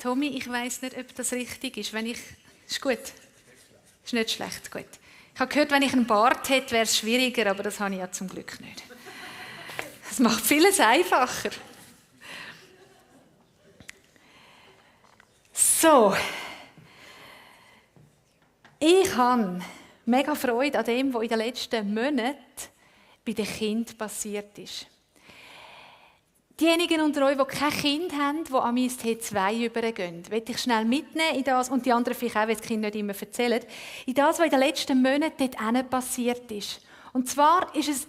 Tommy, ich weiss nicht, ob das richtig ist. Ist gut? Ist nicht schlecht, gut. Ich habe gehört, wenn ich einen Bart hätte, wäre es schwieriger, aber das habe ich ja zum Glück nicht. Das macht vieles einfacher. So. Ich habe mega Freude an dem, was in den letzten Monaten bei den Kindern passiert ist. Diejenigen unter euch, die kein Kind haben, die an mein T2 übergehen, möchte ich schnell mitnehmen in das, und die anderen vielleicht auch, weil das Kind nicht immer erzählen, in das, was in den letzten Monaten dort passiert ist. Und zwar ist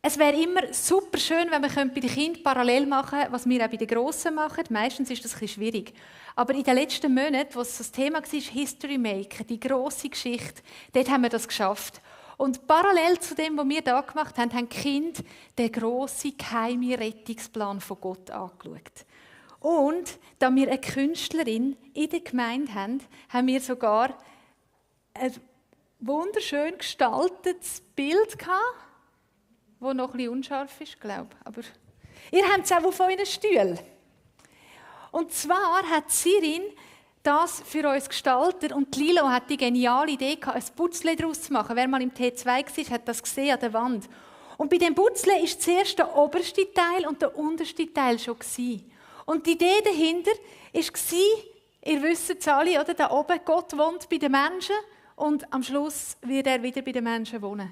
es wäre immer super schön, wenn wir bei den Kindern parallel machen können, was wir auch bei den Grossen machen. Meistens ist das ein bisschen schwierig. Aber in den letzten Monaten, wo es das Thema war, History Maker, die grosse Geschichte, dort haben wir das geschafft. Und parallel zu dem, was wir hier gemacht haben, haben die Kinder den grossen, geheimen Rettungsplan von Gott angeschaut. Und da wir eine Künstlerin in der Gemeinde haben, haben wir sogar ein wunderschön gestaltetes Bild gehabt, das noch ein bisschen unscharf ist, glaube ich. Aber ihr habt es auch auf euren Stühlen. Und zwar hat Sirin das für uns gestaltet und Lilo hat die geniale Idee gehabt, ein Putzle daraus zu machen. Wer mal im T2 war, hat das gesehen an der Wand. Und bei dem Putzle war zuerst der oberste Teil und der unterste Teil schon gewesen. Und die Idee dahinter war, ihr wisst es alle, oder? Da oben, Gott wohnt bei den Menschen und am Schluss wird er wieder bei den Menschen wohnen.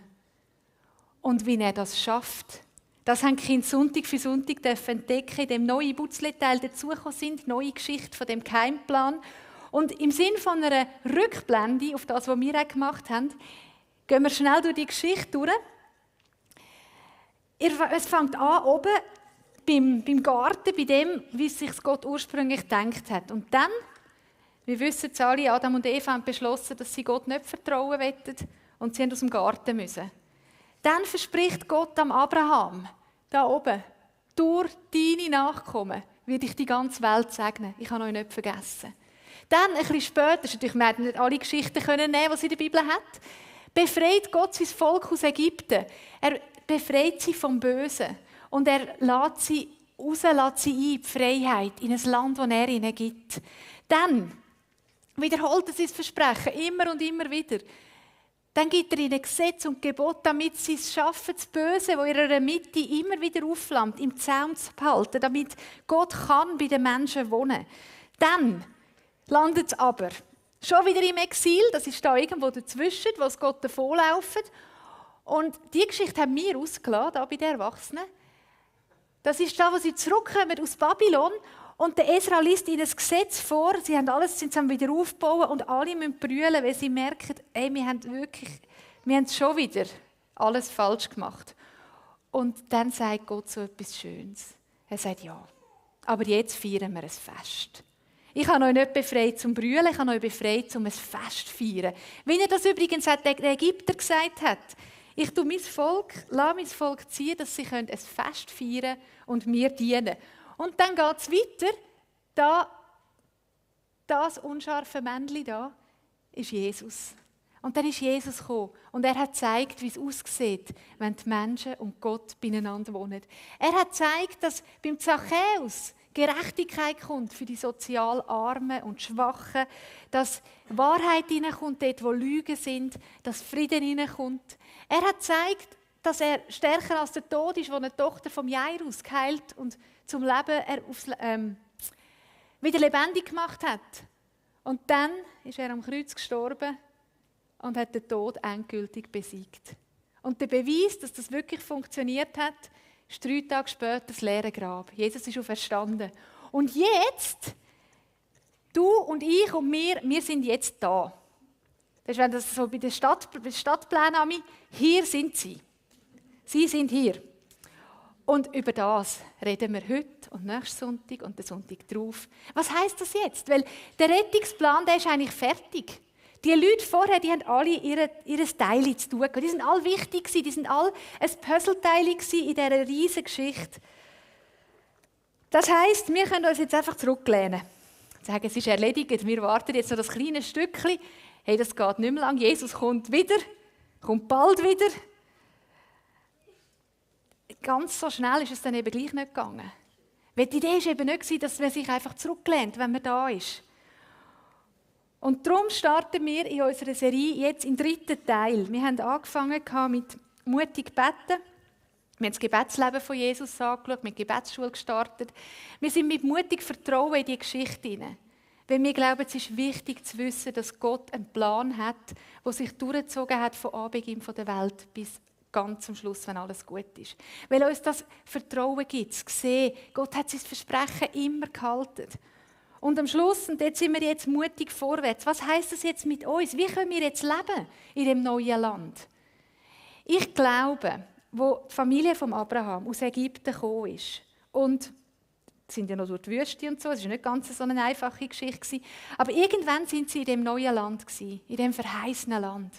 Und wie er das schafft, das haben die Kinder Sonntag für Sonntag entdecken, in dem neuen Putzleteil dazugekommen sind, neue Geschichte von dem Geheimplan. Und im Sinn von einer Rückblende auf das, was wir auch gemacht haben, gehen wir schnell durch die Geschichte durch. Es fängt an oben beim Garten, bei dem, wie es sich Gott ursprünglich gedacht hat. Und dann, wir wissen es alle, Adam und Eva haben beschlossen, dass sie Gott nicht vertrauen wollen und sie haben aus dem Garten müssen. Dann verspricht Gott am Abraham, da oben, durch deine Nachkommen werde ich die ganze Welt segnen. Ich habe euch nicht vergessen. Dann, ein bisschen später, wir hätten nicht alle Geschichten nehmen, die es in der Bibel hat, befreit Gott sein Volk aus Ägypten. Er befreit sie vom Bösen. Und er lässt sie raus, lässt sie ein, die Freiheit, in ein Land, das er ihnen gibt. Dann wiederholt er sein Versprechen, immer und immer wieder. Dann gibt er ihnen Gesetz und Gebot, damit sie es schaffen, das Böse, das in ihrer Mitte immer wieder aufflammt, im Zaum zu behalten, damit Gott kann bei den Menschen wohnen. Dann landet es aber schon wieder im Exil, das ist da irgendwo dazwischen, wo es Gott davonlaufen. Und diese Geschichte haben wir ausgelassen, da bei den Erwachsenen. Das ist da, wo sie zurückkommen aus Babylon. Und der Esra liest ihnen das Gesetz vor, sie haben alles zusammen wieder aufbauen und alle müssen brüllen, weil sie merken, wir haben schon wieder alles falsch gemacht. Und dann sagt Gott so etwas Schönes. Er sagt, ja, aber jetzt feiern wir ein Fest. Ich habe euch nicht befreit zum Brüllen, ich habe euch befreit, um ein Fest zu feiern. Wie er das übrigens der Ägypter gesagt hat. Ich lasse mein Volk ziehen, dass sie ein Fest feiern können und mir dienen. Und dann geht es weiter. Das unscharfe Männchen da ist Jesus. Und dann ist Jesus gekommen und er hat gezeigt, wie es aussieht, wenn die Menschen und Gott beieinander wohnen. Er hat gezeigt, dass beim Zachäus Gerechtigkeit kommt für die sozial Armen und Schwachen, dass Wahrheit hineinkommt dort, wo Lügen sind, dass Frieden hineinkommt. Er hat gezeigt, dass er stärker als der Tod ist, wo eine Tochter vom Jairus geheilt und zum Leben wieder lebendig gemacht hat. Und dann ist er am Kreuz gestorben und hat den Tod endgültig besiegt. Und der Beweis, dass das wirklich funktioniert hat, ist 3 Tage später das leere Grab. Jesus ist auferstanden. Und jetzt, du und ich und wir sind jetzt da. Das ist, wenn das so bei den Stadtplänen, hier sind sie. Sie sind hier. Und über das reden wir heute und nächsten Sonntag und den Sonntag drauf. Was heisst das jetzt? Weil der Rettungsplan, der ist eigentlich fertig. Die Leute vorher, die haben alle ihr Teil zu tun. Die sind alle wichtig gewesen, die sind alle ein Puzzleteil in dieser riesigen Geschichte. Das heisst, wir können uns jetzt einfach zurücklehnen. Sagen, es ist erledigt, wir warten jetzt noch das kleine Stückchen. Hey, das geht nicht mehr lang. Jesus kommt wieder, kommt bald wieder. Ganz so schnell ist es dann eben gleich nicht gegangen. Weil die Idee war eben nicht, dass man sich einfach zurücklehnt, wenn man da ist. Und darum starten wir in unserer Serie jetzt im 3. Teil. Wir haben angefangen mit mutig beten. Wir haben das Gebetsleben von Jesus angeschaut, mit Gebetsschule gestartet. Wir sind mit mutig Vertrauen in die Geschichte hinein. Weil wir glauben, es ist wichtig zu wissen, dass Gott einen Plan hat, der sich durchgezogen hat von Anbeginn der Welt bis ganz zum Schluss, wenn alles gut ist. Weil uns das Vertrauen gibt, zu sehen, Gott hat sein Versprechen immer gehalten. Und am Schluss, und jetzt sind wir jetzt mutig vorwärts, was heisst das jetzt mit uns? Wie können wir jetzt leben in dem neuen Land? Ich glaube, wo die Familie von Abraham aus Ägypten gekommen ist, und sie sind ja noch durch die Wüste und so, es war nicht ganz so eine einfache Geschichte, aber irgendwann sind sie in dem neuen Land, in dem verheißenen Land.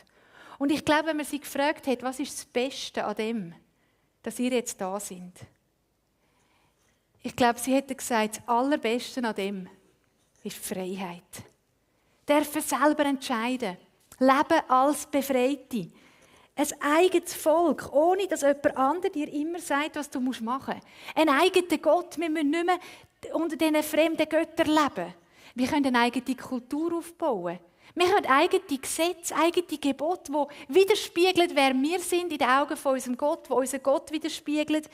Und ich glaube, wenn man sie gefragt hat, was ist das Beste an dem, dass ihr jetzt da sind? Ich glaube, sie hätten gesagt, das Allerbeste an dem ist Freiheit. Dürfen selber entscheiden. Leben als Befreite. Ein eigenes Volk, ohne dass jemand anderes dir immer sagt, was du machen musst. Ein eigener Gott. Wir müssen nicht mehr unter diesen fremden Göttern leben. Wir können eine eigene Kultur aufbauen. Wir können eigene Gesetze, eigene Gebote, die widerspiegeln, wer wir sind in den Augen von unserem Gott, die unseren Gott widerspiegelt.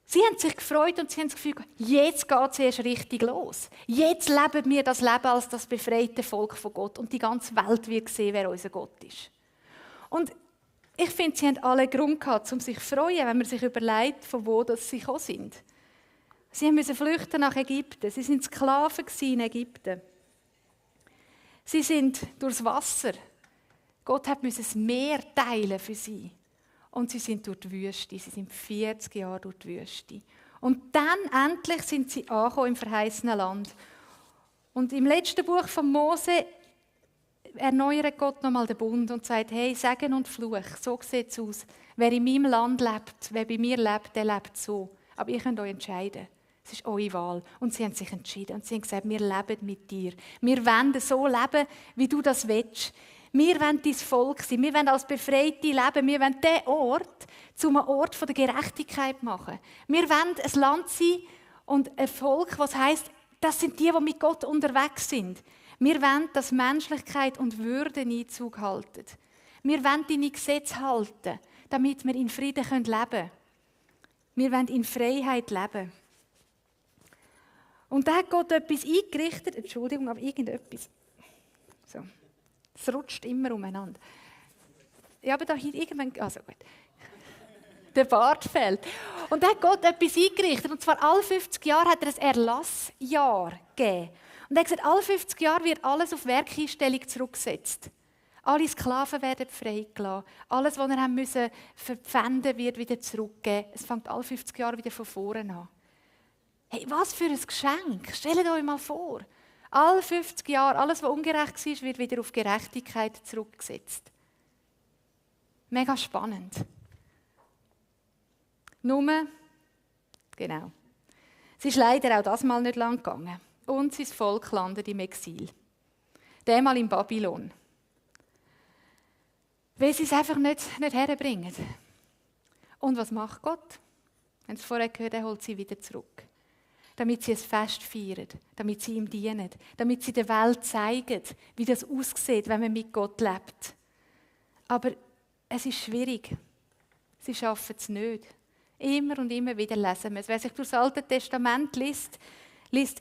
Sie haben sich gefreut und sie haben das Gefühl, jetzt geht es erst richtig los. Jetzt leben wir das Leben als das befreite Volk von Gott und die ganze Welt wird sehen, wer unser Gott ist. Und ich finde, sie haben alle Grund gehabt, um sich zu freuen, wenn man sich überlegt, von wo sie gekommen sind. Sie mussten flüchten nach Ägypten. Sie waren Sklaven in Ägypten. Sie sind durchs Wasser. Gott musste das Meer teilen für sie. Und sie sind durch die Wüste. Sie sind 40 Jahre durch die Wüste. Und dann endlich sind sie angekommen im verheißenen Land. Und im letzten Buch von Mose erneuert Gott nochmal den Bund und sagt, hey, Segen und Fluch, so sieht es aus. Wer in meinem Land lebt, wer bei mir lebt, der lebt so. Aber ihr könnt euch entscheiden. Es ist eure Wahl. Und sie haben sich entschieden. Und sie haben gesagt, wir leben mit dir. Wir wollen so leben, wie du das willst. Wir wollen dein Volk sein. Wir wollen als Befreite leben. Wir wollen diesen Ort zu einem Ort der Gerechtigkeit machen. Wir wollen ein Land sein und ein Volk, was heisst, das sind die mit Gott unterwegs sind. Wir wollen, dass Menschlichkeit und Würde Einzug halten. Wir wollen deine Gesetze halten, damit wir in Frieden leben können. Wir wollen in Freiheit leben. Und da hat Gott etwas eingerichtet. Entschuldigung, aber irgendetwas. So. Es rutscht immer umeinander. Ja, aber da hier irgendwann... Also gut. Der Bart fällt. Und da hat Gott etwas eingerichtet. Und zwar alle 50 Jahre hat er ein Erlassjahr gegeben. Und er hat gesagt, alle 50 Jahre wird alles auf Werkeinstellung zurückgesetzt. Alle Sklaven werden freigelassen. Alles, was er müssen verpfänden, wird wieder zurückgegeben. Es fängt alle 50 Jahre wieder von vorne an. Hey, was für ein Geschenk. Stellt euch mal vor. Alle 50 Jahre, alles, was ungerecht war, wird wieder auf Gerechtigkeit zurückgesetzt. Mega spannend. Nur, genau. Es ist leider auch das mal nicht lang gegangen. Und sein Volk landet im Exil. Mal in Babylon. Weil sie es einfach nicht herbringen. Und was macht Gott? Wenn Sie es vorher gehört haben, er holt sie wieder zurück. Damit sie ein Fest feiern, damit sie ihm dienen, damit sie der Welt zeigen, wie das aussieht, wenn man mit Gott lebt. Aber es ist schwierig. Sie schaffen es nicht. Immer und immer wieder lesen wir es. Wer sich durch das Alte Testament liest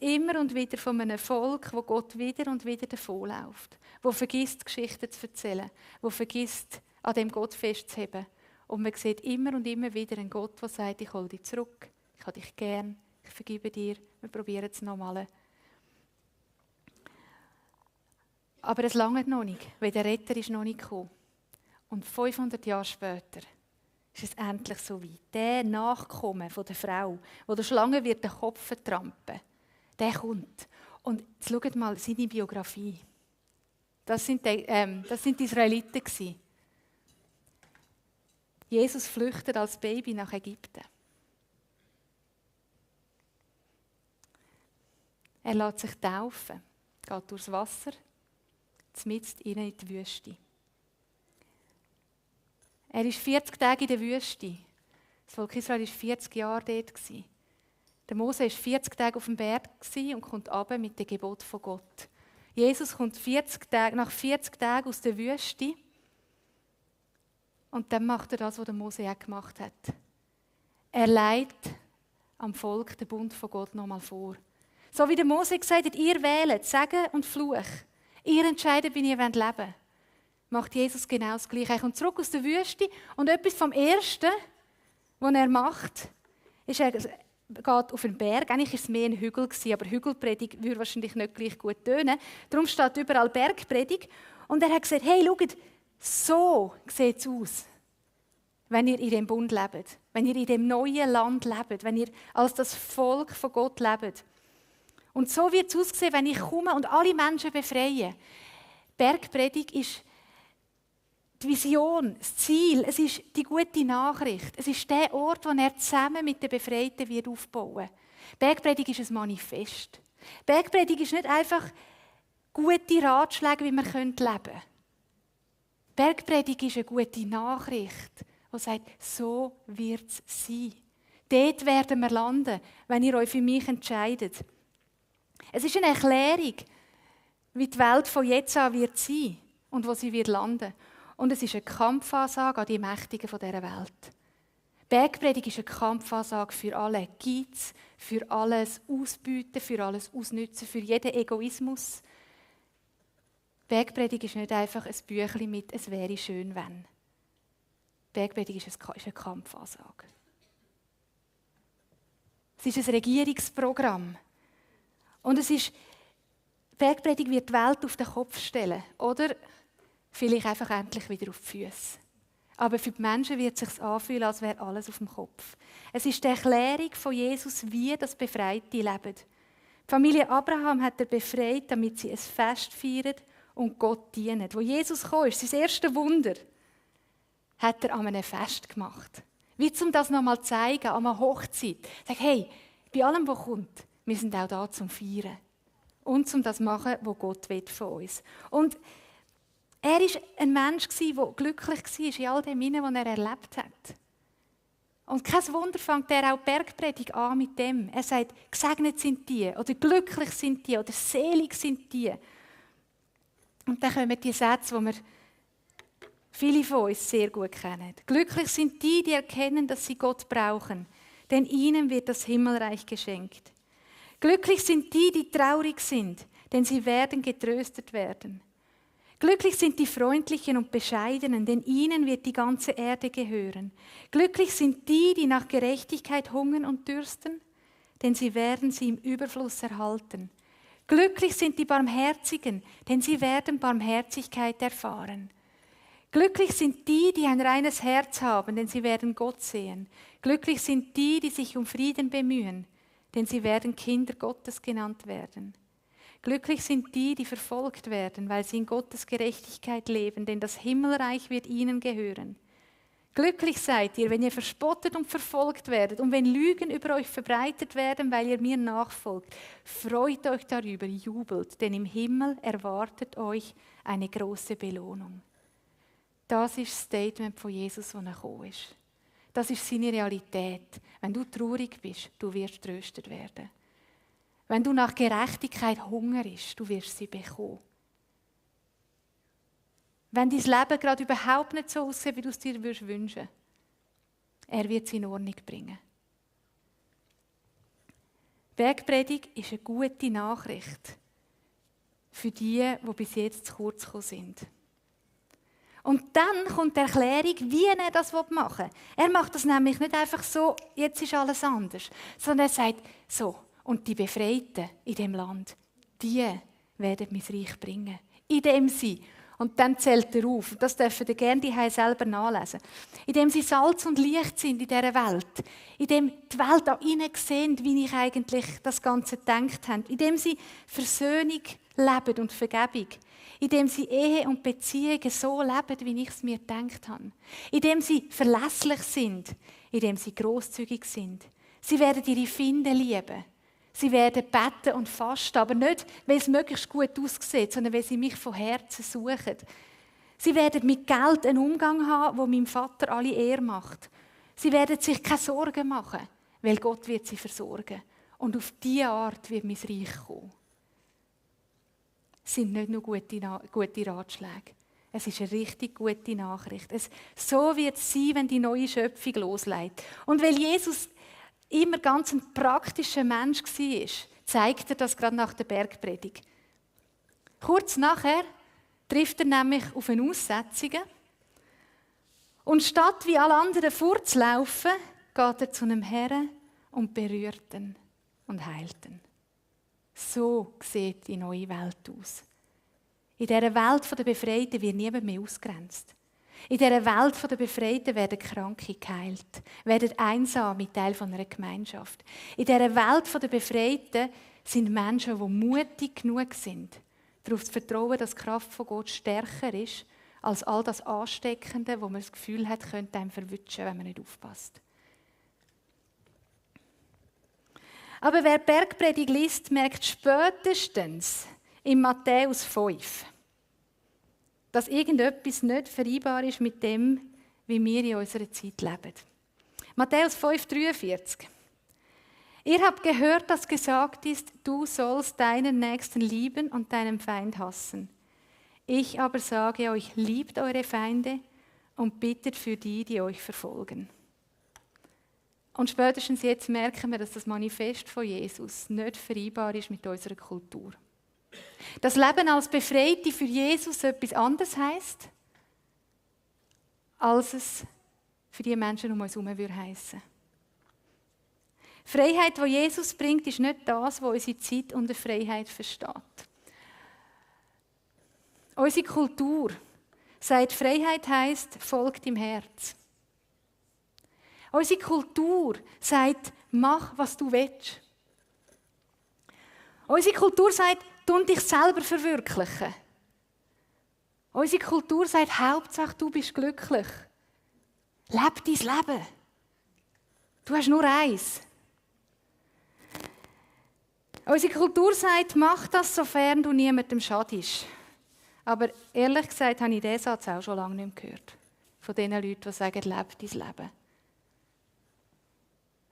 immer und wieder von einem Volk, wo Gott wieder und wieder davonläuft, wo vergisst, Geschichten zu erzählen, wo vergisst, an dem Gott festzuheben. Und man sieht immer und immer wieder einen Gott, der sagt, ich hole dich zurück, ich habe dich gern. Ich vergebe dir, wir probieren es nochmal. Aber es langt noch nicht, weil der Retter ist noch nicht gekommen. Und 500 Jahre später ist es endlich so weit. Der Nachkomme von der Frau, wo der Schlange wird den Kopf vertrampen, der kommt. Und jetzt schaut mal seine Biografie. Das sind die Israeliten. Jesus flüchtet als Baby nach Ägypten. Er lässt sich taufen, geht durchs Wasser, mitten in die Wüste. Er ist 40 Tage in der Wüste. Das Volk Israel war 40 Jahre dort. Der Mose war 40 Tage auf dem Berg und kommt runter mit dem Gebot von Gott. Jesus kommt nach 40 Tagen aus der Wüste und dann macht er das, was der Mose auch gemacht hat. Er legt am Volk den Bund von Gott nochmal vor. So wie der Mose gesagt hat, ihr wählt Segen und Fluch. Ihr entscheidet, wie ihr leben wollt. Macht Jesus genau das Gleiche. Er kommt zurück aus der Wüste und etwas vom Ersten, was er macht, ist, er geht auf einen Berg. Eigentlich war es mehr ein Hügel, aber Hügelpredigt würde wahrscheinlich nicht gleich gut tönen. Darum steht überall Bergpredigt. Und er hat gesagt, hey, schaut, so sieht es aus, wenn ihr in dem Bund lebt, wenn ihr in dem neuen Land lebt, wenn ihr als das Volk von Gott lebt. Und so wird es aussehen, wenn ich komme und alle Menschen befreie. Bergpredigt ist die Vision, das Ziel, es ist die gute Nachricht. Es ist der Ort, wo er zusammen mit den Befreiten wird aufbauen. Bergpredigt ist ein Manifest. Bergpredigt ist nicht einfach gute Ratschläge, wie man leben könnte. Bergpredigt ist eine gute Nachricht, die sagt, so wird es sein. Dort werden wir landen, wenn ihr euch für mich entscheidet. Es ist eine Erklärung, wie die Welt von jetzt an wird sein und wo sie wird landen. Und es ist eine Kampfansage an die Mächtigen dieser Welt. Bergpredigt ist eine Kampfansage für alle Geiz, für alles Ausbeuten, für alles Ausnützen, für jeden Egoismus. Bergpredigt ist nicht einfach ein Büchlein mit «Es wäre schön, wenn». Bergpredigt ist eine Kampfansage. Es ist ein Regierungsprogramm. Und Bergpredigt wird die Welt auf den Kopf stellen. Oder vielleicht einfach endlich wieder auf die Füße. Aber für die Menschen wird es sich anfühlen, als wäre alles auf dem Kopf. Es ist die Erklärung von Jesus, wie das Befreite leben. Die Familie Abraham hat er befreit, damit sie ein Fest feiern und Gott dienen. Wo Jesus kam, ist sein erstes Wunder, hat er an einem Fest gemacht. Wie um das nochmal zu zeigen, an einer Hochzeit. Sag, hey, bei allem, was kommt, wir sind auch da zum Feiern. Und zum das machen, was Gott will von uns. Und er war ein Mensch, der glücklich war in all dem, was er erlebt hat. Und kein Wunder fängt er auch Bergpredigt an mit dem. Er sagt, gesegnet sind die, oder glücklich sind die, oder selig sind die. Und dann kommen die Sätze, die wir viele von uns sehr gut kennen. Glücklich sind die, die erkennen, dass sie Gott brauchen, denn ihnen wird das Himmelreich geschenkt. Glücklich sind die, die traurig sind, denn sie werden getröstet werden. Glücklich sind die Freundlichen und Bescheidenen, denn ihnen wird die ganze Erde gehören. Glücklich sind die, die nach Gerechtigkeit hungern und dürsten, denn sie werden sie im Überfluss erhalten. Glücklich sind die Barmherzigen, denn sie werden Barmherzigkeit erfahren. Glücklich sind die, die ein reines Herz haben, denn sie werden Gott sehen. Glücklich sind die, die sich um Frieden bemühen, denn sie werden Kinder Gottes genannt werden. Glücklich sind die, die verfolgt werden, weil sie in Gottes Gerechtigkeit leben, denn das Himmelreich wird ihnen gehören. Glücklich seid ihr, wenn ihr verspottet und verfolgt werdet und wenn Lügen über euch verbreitet werden, weil ihr mir nachfolgt. Freut euch darüber, jubelt, denn im Himmel erwartet euch eine große Belohnung. Das ist das Statement von Jesus, das er gekommen ist. Das ist seine Realität. Wenn du traurig bist, du wirst tröstet werden. Wenn du nach Gerechtigkeit hungerst, du wirst sie bekommen. Wenn dein Leben gerade überhaupt nicht so aussieht, wie du es dir wünschen würdest, er wird es in Ordnung bringen. Bergpredigt ist eine gute Nachricht für die bis jetzt zu kurz gekommen sind. Und dann kommt die Erklärung, wie er das machen will. Er macht das nämlich nicht einfach so, jetzt ist alles anders, sondern er sagt, so, und die Befreiten in dem Land, die werden mein Reich bringen. Indem sie, und dann zählt er auf, das dürfen ihr gerne die selber nachlesen, indem sie Salz und Licht sind in dieser Welt, indem die Welt auch innen sehen, wie ich eigentlich das Ganze gedacht habe, indem sie Versöhnung leben und Vergebung, indem sie Ehe und Beziehungen so leben, wie ich es mir gedacht habe, indem sie verlässlich sind, indem sie grosszügig sind. Sie werden ihre Finde lieben. Sie werden beten und fasten, aber nicht, weil es möglichst gut aussieht, sondern weil sie mich von Herzen suchen. Sie werden mit Geld einen Umgang haben, der meinem Vater alle Ehre macht. Sie werden sich keine Sorgen machen, weil Gott wird sie versorgen. Und auf diese Art wird mein Reich kommen. Es sind nicht nur gute Ratschläge. Es ist eine richtig gute Nachricht. So wird es sein, wenn die neue Schöpfung loslegt. Und weil Jesus immer ganz ein praktischer Mensch war, zeigt er das gerade nach der Bergpredigt. Kurz nachher trifft er nämlich auf eine Aussetzung. Und statt wie alle anderen vorzulaufen, geht er zu einem Herrn und berührt ihn und heilt ihn. So sieht die neue Welt aus. In dieser Welt der Befreiten wird niemand mehr ausgrenzt. In dieser Welt der Befreiten werden Kranke geheilt, werden Einsame Teil einer Gemeinschaft. In dieser Welt der Befreiten sind Menschen, die mutig genug sind, darauf zu vertrauen, dass die Kraft von Gott stärker ist, als all das Ansteckende, wo man das Gefühl hat, könnte einem verwutschen, wenn man nicht aufpasst. Aber wer die Bergpredigt liest, merkt spätestens in Matthäus 5, dass irgendetwas nicht vereinbar ist mit dem, wie wir in unserer Zeit leben. Matthäus 5,43. Ihr habt gehört, dass gesagt ist, du sollst deinen Nächsten lieben und deinen Feind hassen. Ich aber sage euch, liebt eure Feinde und bittet für die, die euch verfolgen. Und spätestens jetzt merken wir, dass das Manifest von Jesus nicht vereinbar ist mit unserer Kultur. Das Leben als Befreite für Jesus etwas anderes heisst, als es für die Menschen um uns herum heissen würde. Freiheit, die Jesus bringt, ist nicht das, was unsere Zeit unter Freiheit versteht. Unsere Kultur sagt, Freiheit heisst, folgt im Herz. Unsere Kultur sagt, mach, was du willst. Unsere Kultur sagt, tu dich selber verwirklichen. Unsere Kultur sagt, Hauptsache du bist glücklich. Leb dein Leben. Du hast nur eins. Unsere Kultur sagt, mach das, sofern du niemandem schadest. Aber ehrlich gesagt habe ich diesen Satz auch schon lange nicht mehr gehört. Von den Leuten, die sagen, leb dein Leben.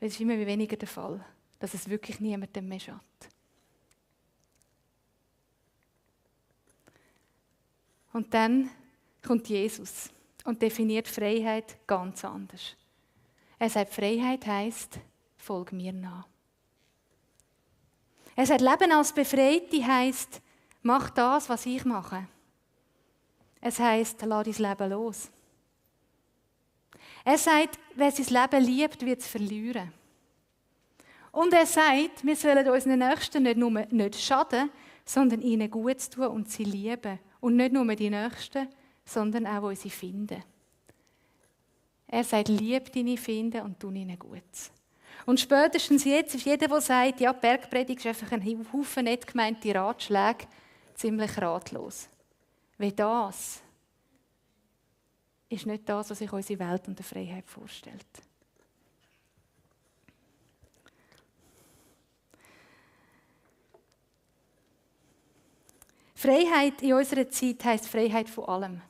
Es ist immer weniger der Fall, dass es wirklich niemandem mehr schadet. Und dann kommt Jesus und definiert Freiheit ganz anders. Er sagt, Freiheit heisst, folg mir nach. Er sagt, Leben als Befreite heisst, mach das, was ich mache. Es heisst, lass dein Leben los. Er sagt, wer sein Leben liebt, wird es verlieren. Und er sagt, wir sollen unseren Nächsten nicht nur nicht schaden, sondern ihnen Gutes tun und sie lieben. Und nicht nur die Nächsten, sondern auch unsere Feinde. Er sagt, lieb deine Feinde und tu ihnen Gutes. Und spätestens jetzt ist jeder, der sagt, ja, die Bergpredigt ist einfach ein Haufen nicht gemeinte Ratschläge, ziemlich ratlos. Weil das ist nicht das, was sich unsere Welt und die Freiheit vorstellt. Freiheit in unserer Zeit heisst Freiheit von allem.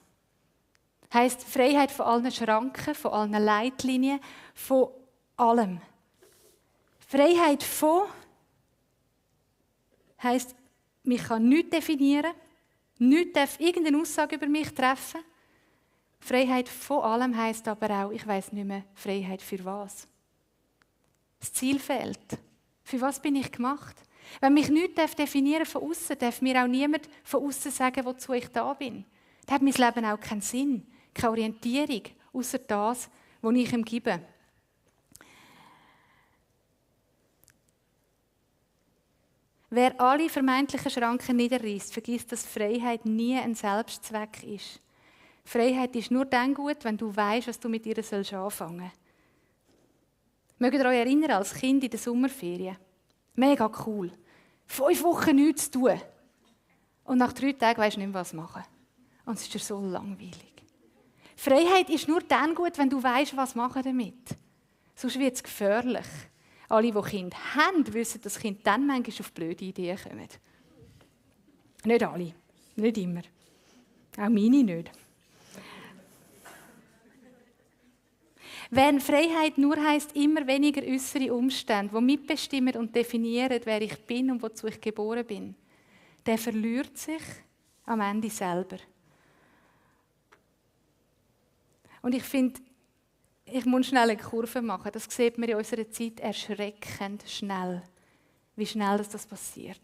Heisst Freiheit von allen Schranken, von allen Leitlinien, von allem. Freiheit von heisst, mich kann nichts definieren, nichts darf irgendeine Aussage über mich treffen. Freiheit von allem heisst aber auch, ich weiss nicht mehr, Freiheit für was. Das Ziel fehlt. Für was bin ich gemacht? Wenn mich nichts definieren von außen, darf mir auch niemand von außen sagen, wozu ich da bin. Dann hat mein Leben auch keinen Sinn, keine Orientierung, außer das, was ich ihm gebe. Wer alle vermeintlichen Schranken niederreißt, vergisst, dass Freiheit nie ein Selbstzweck ist. Freiheit ist nur dann gut, wenn du weißt, was du mit ihr anfangen sollst. Mögt ihr euch erinnern, als Kind in der Sommerferien? Mega cool. 5 Wochen nichts zu tun. Und nach 3 Tagen weisst du nicht mehr, was machen. Und es ist dir so langweilig. Freiheit ist nur dann gut, wenn du weisst, was machen damit. Sonst wird es gefährlich. Alle, die Kinder haben, wissen, dass Kinder dann manchmal auf blöde Ideen kommen. Nicht alle. Nicht immer. Auch meine nicht. Wenn Freiheit nur heisst, immer weniger äußere Umstände, die mitbestimmen und definieren, wer ich bin und wozu ich geboren bin, der verliert sich am Ende selber. Und ich finde, ich muss schnell eine Kurve machen. Das sieht man in unserer Zeit erschreckend schnell, wie schnell das passiert.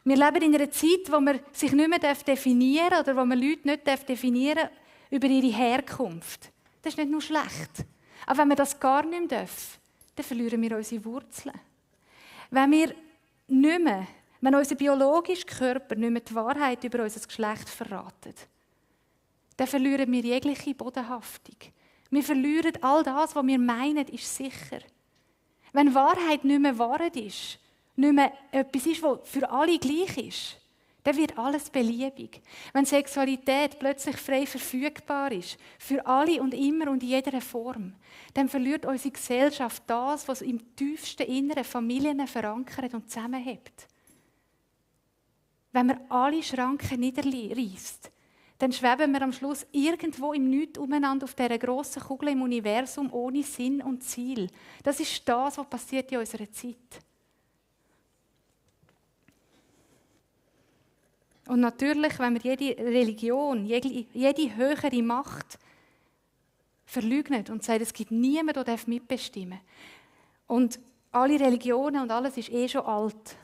Wir leben in einer Zeit, wo man sich nicht mehr definieren darf oder wo man Leute nicht definieren darf über ihre Herkunft. Das ist nicht nur schlecht. Aber wenn wir das gar nicht mehr dürfen, dann verlieren wir unsere Wurzeln. Wenn unser biologischer Körper nicht mehr die Wahrheit über unser Geschlecht verratet, dann verlieren wir jegliche Bodenhaftung. Wir verlieren all das, was wir meinen, ist sicher. Wenn Wahrheit nicht mehr Wahrheit ist, nicht mehr etwas ist, was für alle gleich ist, dann wird alles beliebig. Wenn Sexualität plötzlich frei verfügbar ist, für alle und immer und in jeder Form, dann verliert unsere Gesellschaft das, was im tiefsten Inneren Familien verankert und zusammenhält. Wenn man alle Schranken niederreißt, dann schweben wir am Schluss irgendwo im Nichts umeinander auf dieser grossen Kugel im Universum ohne Sinn und Ziel. Das ist das, was passiert in unserer Zeit. Und natürlich, wenn wir jede Religion, jede höhere Macht verleugnet und sagt, es gibt niemanden, der mitbestimmen darf. Und alle Religionen und alles ist schon alt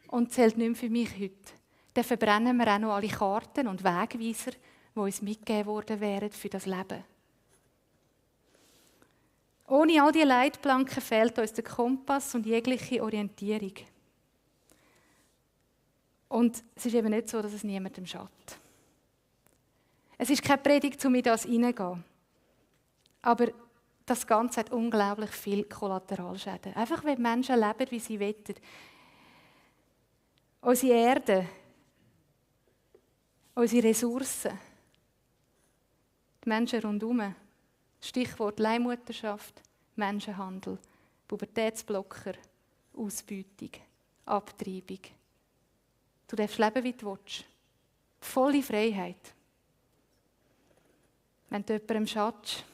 und zählt nicht mehr für mich heute. Dann verbrennen wir auch noch alle Karten und Wegweiser, die uns mitgegeben worden wären für das Leben. Ohne all diese Leitplanken fehlt uns der Kompass und jegliche Orientierung. Und es ist eben nicht so, dass es niemandem schadet. Es ist keine Predigt, um in das hineingehen. Aber das Ganze hat unglaublich viel Kollateralschäden. Einfach, weil die Menschen leben, wie sie wollen. Unsere Erde, unsere Ressourcen, die Menschen rundherum, Stichwort Leihmutterschaft, Menschenhandel, Pubertätsblocker, Ausbeutung, Abtreibung. Du darfst leben, wie du willst. Volle Freiheit. Wenn du jemandem schadest,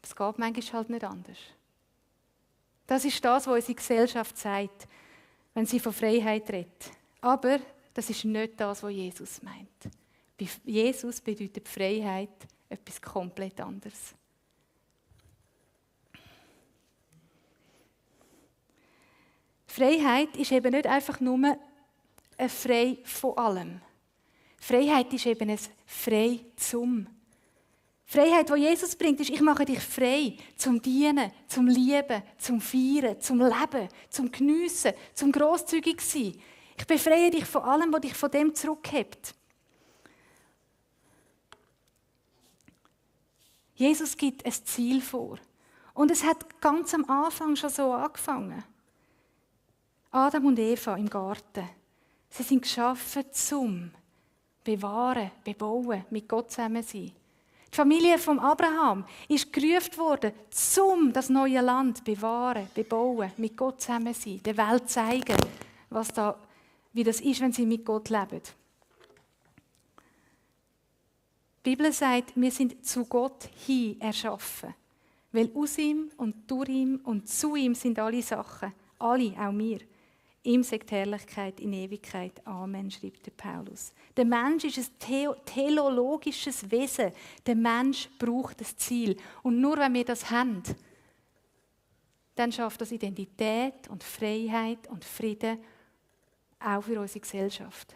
es geht manchmal halt nicht anders. Das ist das, was unsere Gesellschaft sagt, wenn sie von Freiheit redet. Aber das ist nicht das, was Jesus meint. Bei Jesus bedeutet Freiheit etwas komplett anderes. Freiheit ist eben nicht einfach nur ein Frei von allem. Freiheit ist eben ein Frei zum. Freiheit, die Jesus bringt, ist, ich mache dich frei zum Dienen, zum Lieben, zum Feiern, zum Leben, zum Geniessen, zum grosszügig sein. Ich befreie dich von allem, was dich von dem zurückhält. Jesus gibt ein Ziel vor. Und es hat ganz am Anfang schon so angefangen. Adam und Eva im Garten. Sie sind geschaffen zum Bewahren, Bebauen, mit Gott zusammen sein. Die Familie von Abraham ist gerufen worden, zum das neue Land bewahren, bebauen, mit Gott zusammen sein, der Welt zeigen, wie das ist, wenn sie mit Gott leben. Die Bibel sagt, wir sind zu Gott hin erschaffen, weil aus ihm und durch ihm und zu ihm sind alle Sachen, alle, auch wir. Ihm sagt Herrlichkeit in Ewigkeit. Amen, schreibt der Paulus. Der Mensch ist ein teleologisches Wesen. Der Mensch braucht das Ziel. Und nur wenn wir das haben, dann schafft das Identität und Freiheit und Frieden auch für unsere Gesellschaft.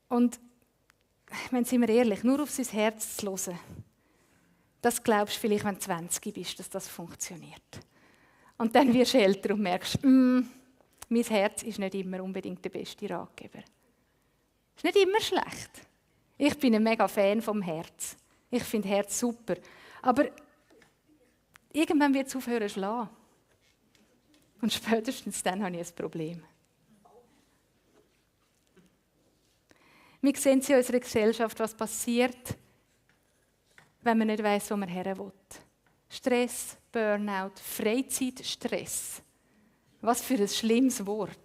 Und, wenn sind wir ehrlich, nur auf sein Herz zu hören, das glaubst du vielleicht, wenn du 20 bist, dass das funktioniert. Und dann wirst du älter und merkst, mein Herz ist nicht immer unbedingt der beste Ratgeber. Ist nicht immer schlecht. Ich bin ein mega Fan vom Herz. Ich finde Herz super. Aber irgendwann wird es aufhören zu schlagen. Und spätestens dann habe ich ein Problem. Wir sehen in unserer Gesellschaft, was passiert, wenn man nicht weiss, wo man her will. Stress, Burnout, Freizeitstress. Was für ein schlimmes Wort.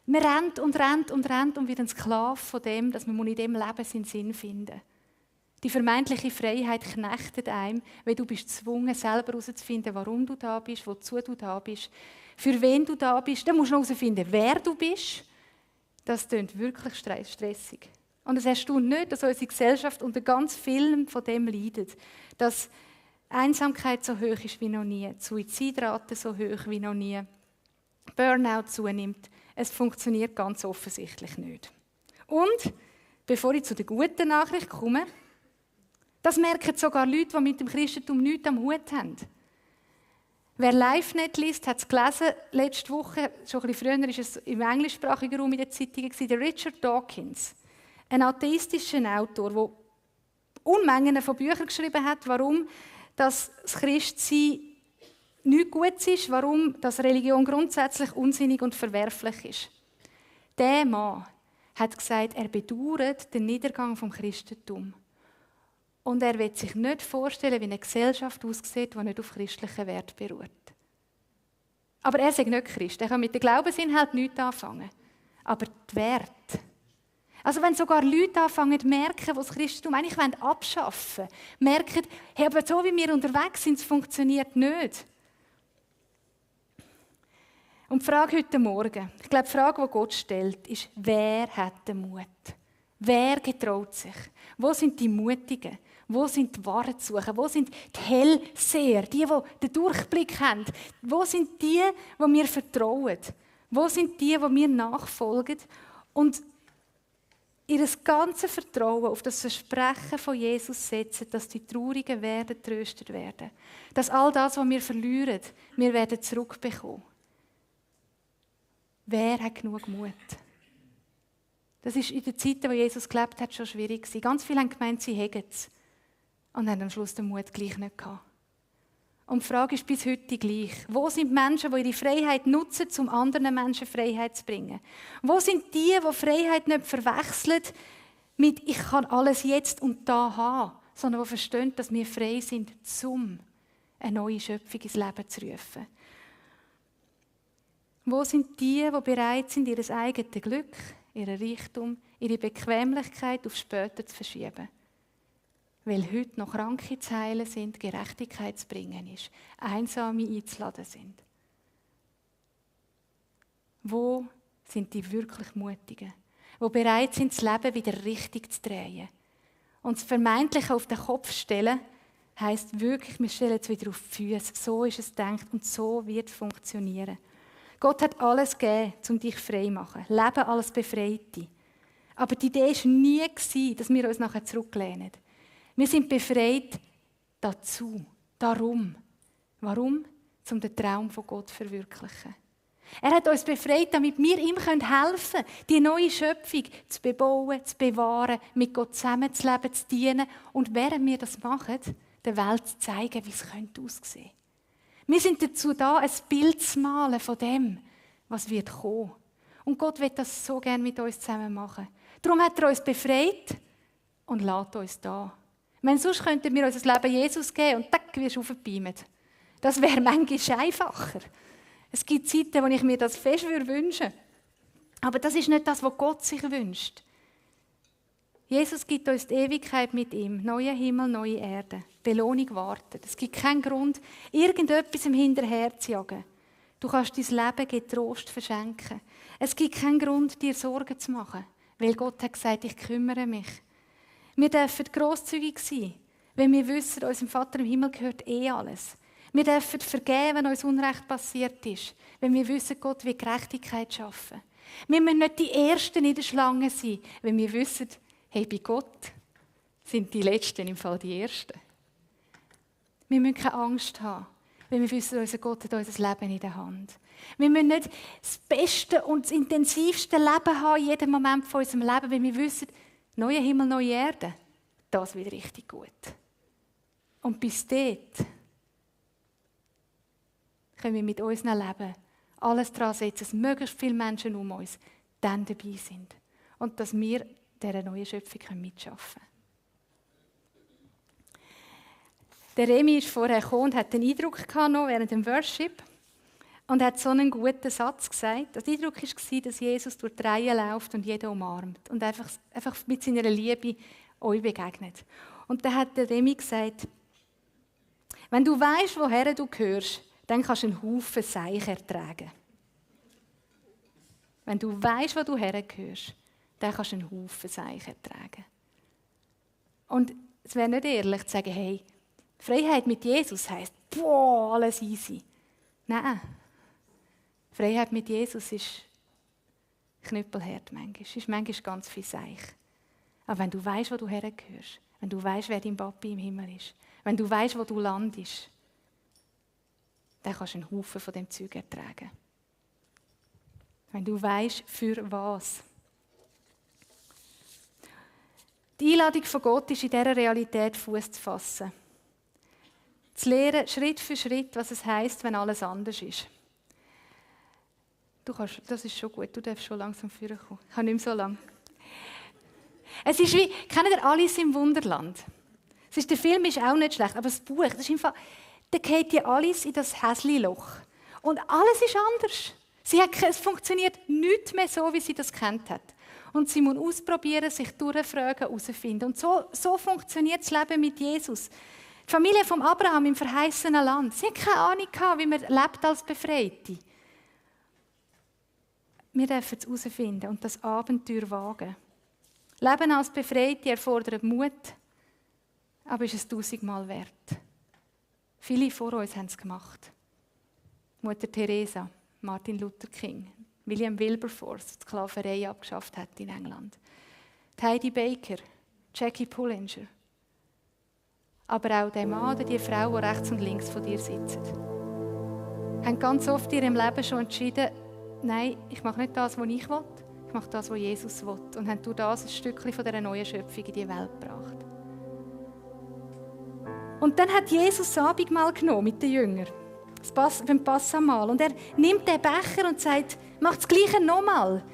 Man rennt und rennt und rennt und wird ein Sklave von dem, dass man in dem Leben seinen Sinn finden muss. Die vermeintliche Freiheit knechtet einem, weil du bist gezwungen, selber herauszufinden, warum du da bist, wozu du da bist, für wen du da bist. Dann musst du noch herausfinden, wer du bist. Das klingt wirklich stressig. Und es erstaunt nicht, dass unsere Gesellschaft unter ganz vielen von dem leidet. Dass Einsamkeit so hoch ist wie noch nie, die Suizidrate so hoch wie noch nie, Burnout zunimmt. Es funktioniert ganz offensichtlich nicht. Und, bevor ich zu der guten Nachricht komme, das merken sogar Leute, die mit dem Christentum nichts am Hut haben. Wer LiveNet liest, hat es gelesen, letzte Woche, schon ein bisschen früher, war es im englischsprachigen Raum in den Zeitungen, der Richard Dawkins, ein atheistischer Autor, der Unmengen von Büchern geschrieben hat, warum das Christsein nichts Gutes ist, warum das Religion grundsätzlich unsinnig und verwerflich ist. Der Mann hat gesagt, er bedauert den Niedergang vom Christentum. Und er will sich nicht vorstellen, wie eine Gesellschaft aussieht, die nicht auf christlichen Wert beruht. Aber er sagt nicht Christ. Er kann mit dem Glaubensinhalt nichts anfangen. Aber die Werte. Also wenn sogar Leute anfangen zu merken, die das Christentum eigentlich abschaffen wollen, merken, hey, aber so wie wir unterwegs sind, es funktioniert nicht. Und die Frage heute Morgen, ich glaube, die Frage, die Gott stellt, ist, wer hat den Mut? Wer getraut sich? Wo sind die Mutigen? Wo sind die Wahrheitssucher? Wo sind die Hellseher? Die den Durchblick haben? Wo sind die mir vertrauen? Wo sind die mir nachfolgen? Und ihr ganzes Vertrauen auf das Versprechen von Jesus setzen, dass die Traurigen werden tröstet werden. Dass all das, was wir verlieren, wir werden zurückbekommen. Wer hat genug Mut? Das ist in den Zeiten, wo Jesus gelebt hat, schon schwierig. Ganz viele haben gemeint, sie hätten es. Und haben am Schluss den Mut gleich nicht gehabt. Und die Frage ist bis heute gleich. Wo sind die Menschen, die ihre Freiheit nutzen, um anderen Menschen Freiheit zu bringen? Wo sind die Freiheit nicht verwechseln mit «ich kann alles jetzt und da haben», sondern die verstehen, dass wir frei sind, um eine neue Schöpfung ins Leben zu rufen? Wo sind die bereit sind, ihr eigenes Glück, ihren Reichtum, ihre Bequemlichkeit auf später zu verschieben? Weil heute noch Kranke zu heilen sind, Gerechtigkeit zu bringen ist, Einsame einzuladen sind. Wo sind die wirklich Mutigen, die bereit sind, das Leben wieder richtig zu drehen? Und das Vermeintliche auf den Kopf stellen, heisst wirklich, wir stellen es wieder auf die Füße. So ist es gedacht und so wird es funktionieren. Gott hat alles gegeben, um dich frei zu machen. Leben als Befreite. Aber die Idee war nie, dass wir uns nachher zurücklehnen. Wir sind befreit dazu, darum. Warum? Um den Traum von Gott zu verwirklichen. Er hat uns befreit, damit wir ihm helfen können, die neue Schöpfung zu bebauen, zu bewahren, mit Gott zusammenzuleben, zu dienen und während wir das machen, der Welt zu zeigen, wie es aussehen könnte. Wir sind dazu da, ein Bild zu malen von dem, was wird kommen. Und Gott will das so gerne mit uns zusammen machen. Darum hat er uns befreit und lässt uns da. Wenn sonst könnten wir unser Leben Jesus geben und tack, wirst du aufgebeamt. Das wäre manchmal einfacher. Es gibt Zeiten, wo ich mir das fest wünschen würde. Aber das ist nicht das, was Gott sich wünscht. Jesus gibt uns die Ewigkeit mit ihm. Neuer Himmel, neue Erde. Belohnung wartet. Es gibt keinen Grund, irgendetwas im Hinterher zu jagen. Du kannst dein Leben getrost verschenken. Es gibt keinen Grund, dir Sorgen zu machen. Weil Gott hat gesagt, ich kümmere mich. Wir dürfen grosszügig sein, wenn wir wissen, unserem Vater im Himmel gehört alles. Wir dürfen vergeben, wenn uns Unrecht passiert ist, wenn wir wissen, Gott will Gerechtigkeit schaffen. Wir müssen nicht die Ersten in der Schlange sein, wenn wir wissen, hey, bei Gott sind die Letzten im Fall die Ersten. Wir müssen keine Angst haben, wenn wir wissen, unser Gott hat unser Leben in der Hand. Wir müssen nicht das beste und das intensivste Leben haben, in jedem Moment von unserem Leben, wenn wir wissen, neuer Himmel, neue Erde, das wird richtig gut. Und bis dort können wir mit unserem Leben alles daran setzen, dass möglichst viele Menschen um uns dann dabei sind. Und dass wir dieser neuen Schöpfung mitschaffen können. Der Remi ist vorher gekommen und hat den Eindruck gehabt, noch während dem Worship, Und er hat so einen guten Satz gesagt. Der Eindruck war, dass Jesus durch die Reihe läuft und jeden umarmt. Und einfach mit seiner Liebe euch begegnet. Und dann hat der Remi gesagt, wenn du weißt, woher du gehörst, dann kannst du einen Haufen Seich ertragen. Wenn du weißt, wo du hergehörst, dann kannst du einen Haufen Seich ertragen. Und es wäre nicht ehrlich zu sagen, hey, Freiheit mit Jesus heisst, boah, alles easy. Nein. Freiheit mit Jesus ist knüppelhart manchmal. Es ist manchmal ganz viel Seich. Aber wenn du weißt, wo du hergehörst, wenn du weißt, wer dein Papi im Himmel ist, wenn du weißt, wo du landest, dann kannst du einen Haufen von dem Zeug ertragen. Wenn du weißt, für was. Die Einladung von Gott ist, in dieser Realität Fuß zu fassen. Zu lernen, Schritt für Schritt, was es heisst, wenn alles anders ist. Das ist schon gut, du darfst schon langsam führen kommen. Ich habe nicht mehr so lange. Es ist wie, kennt ihr Alice im Wunderland? Der Film ist auch nicht schlecht, aber das Buch, das ist einfach, da geht die Alice in das Häsli-Loch. Und alles ist anders. Es funktioniert nicht mehr so, wie sie das kennt hat. Und sie muss ausprobieren, sich durchfragen, herausfinden. Und so funktioniert das Leben mit Jesus. Die Familie von Abraham im verheißenen Land, sie hat keine Ahnung gehabt, wie man lebt als Befreite. Wir dürfen es herausfinden und das Abenteuer wagen. Leben als Befreite erfordert Mut, aber ist es 1000-mal wert. Viele vor uns haben es gemacht. Mutter Teresa, Martin Luther King, William Wilberforce, die Sklaverei abgeschafft hat in England. Heidi Baker, Jackie Pullinger. Aber auch der Mann oder die Frau, die rechts und links von dir sitzen, haben ganz oft in ihrem Leben schon entschieden, nein, ich mache nicht das, was ich will, ich mache das, was Jesus will. Und haben durch das ein Stückchen von dieser neuen Schöpfung in die Welt gebracht. Und dann hat Jesus das Abendmahl genommen mit den Jüngern, beim Passamal. Und er nimmt den Becher und sagt, macht das Gleiche nochmal.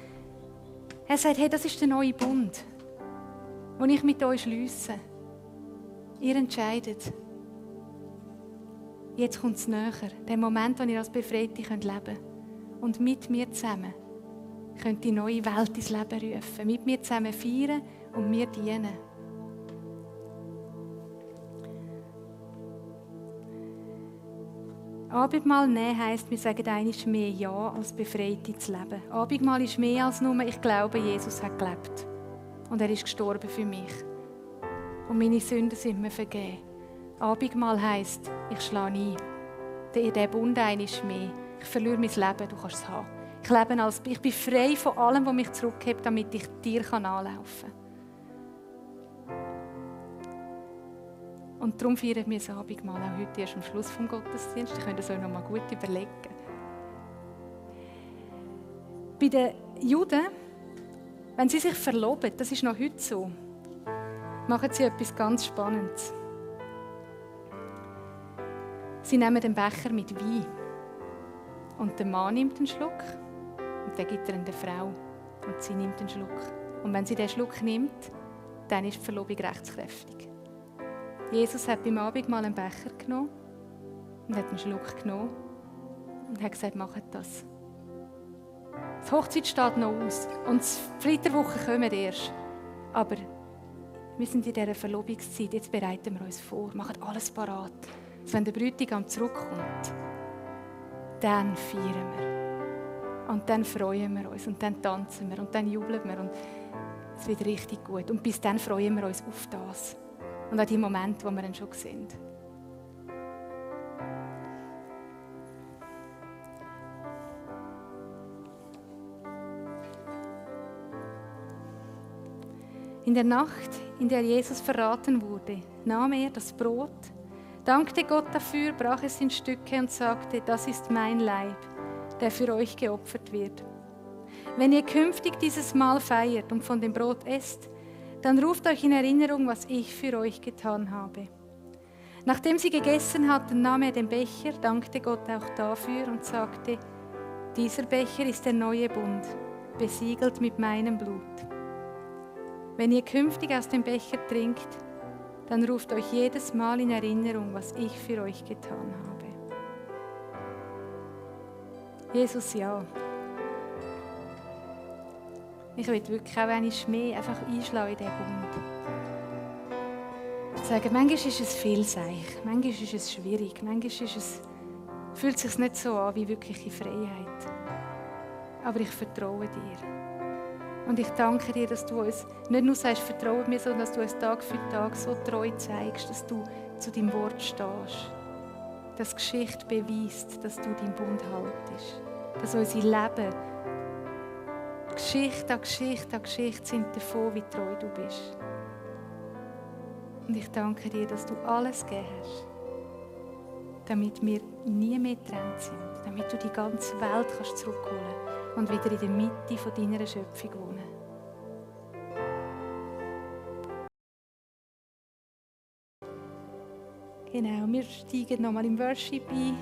Er sagt, hey, das ist der neue Bund, den ich mit euch schliesse. Ihr entscheidet. Jetzt kommt es näher, der Moment, wo ihr als Befreite leben könnt. Und mit mir zusammen könnt die neue Welt ins Leben rufen. Mit mir zusammen feiern und mir dienen. Abendmahl nehmen heisst, wir sagen einmal mehr Ja, als Befreite zu leben. Abendmahl ist mehr als nur, ich glaube, Jesus hat gelebt. Und er ist gestorben für mich. Und meine Sünden sind mir vergeben. Abendmahl heisst, ich schlage ein. Der Bund einmal mehr. Ich verliere mein Leben, du kannst es haben. Ich bin frei von allem, was mich zurückhält, damit ich dir anlaufen kann. Und darum feiern wir das Abendmahl auch heute erst am Schluss des Gottesdienstes. Ihr könnt es euch noch mal gut überlegen. Bei den Juden, wenn sie sich verloben, das ist noch heute so, machen sie etwas ganz Spannendes. Sie nehmen den Becher mit Wein. Und der Mann nimmt einen Schluck und dann gibt er ihn der Frau. Und sie nimmt einen Schluck. Und wenn sie den Schluck nimmt, dann ist die Verlobung rechtskräftig. Jesus hat beim Abendmahl einen Becher genommen und hat einen Schluck genommen und hat gesagt, macht das. Die Hochzeit steht noch aus und die Flitterwoche kommen erst. Aber wir sind in dieser Verlobungszeit, jetzt bereiten wir uns vor, machen alles parat. Dass wenn der Bräutigam zurückkommt, dann feiern wir. Und dann freuen wir uns und dann tanzen wir und dann jubeln wir und es wird richtig gut. Und bis dann freuen wir uns auf das. Und an die Momente, wo wir dann schon sind. In der Nacht, in der Jesus verraten wurde, nahm er das Brot, dankte Gott dafür, brach es in Stücke und sagte, das ist mein Leib, der für euch geopfert wird. Wenn ihr künftig dieses Mahl feiert und von dem Brot esst, dann ruft euch in Erinnerung, was ich für euch getan habe. Nachdem sie gegessen hatten, nahm er den Becher, dankte Gott auch dafür und sagte, dieser Becher ist der neue Bund, besiegelt mit meinem Blut. Wenn ihr künftig aus dem Becher trinkt, dann ruft euch jedes Mal in Erinnerung, was ich für euch getan habe. Jesus, ja. Ich will wirklich auch wenn ich mehr einfach einschlagen in diesen Bund. Sagen, manchmal ist es vielseitig, manchmal ist es schwierig, manchmal fühlt es sich nicht so an wie wirkliche Freiheit. Aber ich vertraue dir. Und ich danke dir, dass du uns nicht nur sagst, vertraue mir, sondern dass du uns Tag für Tag so treu zeigst, dass du zu deinem Wort stehst. Dass die Geschichte beweist, dass du deinen Bund haltest. Dass unsere Leben Geschichte an Geschichte an Geschichte sind davon, wie treu du bist. Und ich danke dir, dass du alles gegeben hast, damit wir nie mehr getrennt sind, damit du die ganze Welt kannst zurückholen und wieder in der Mitte von deiner Schöpfung wohnen. Genau, wir steigen nochmal im Worship ein.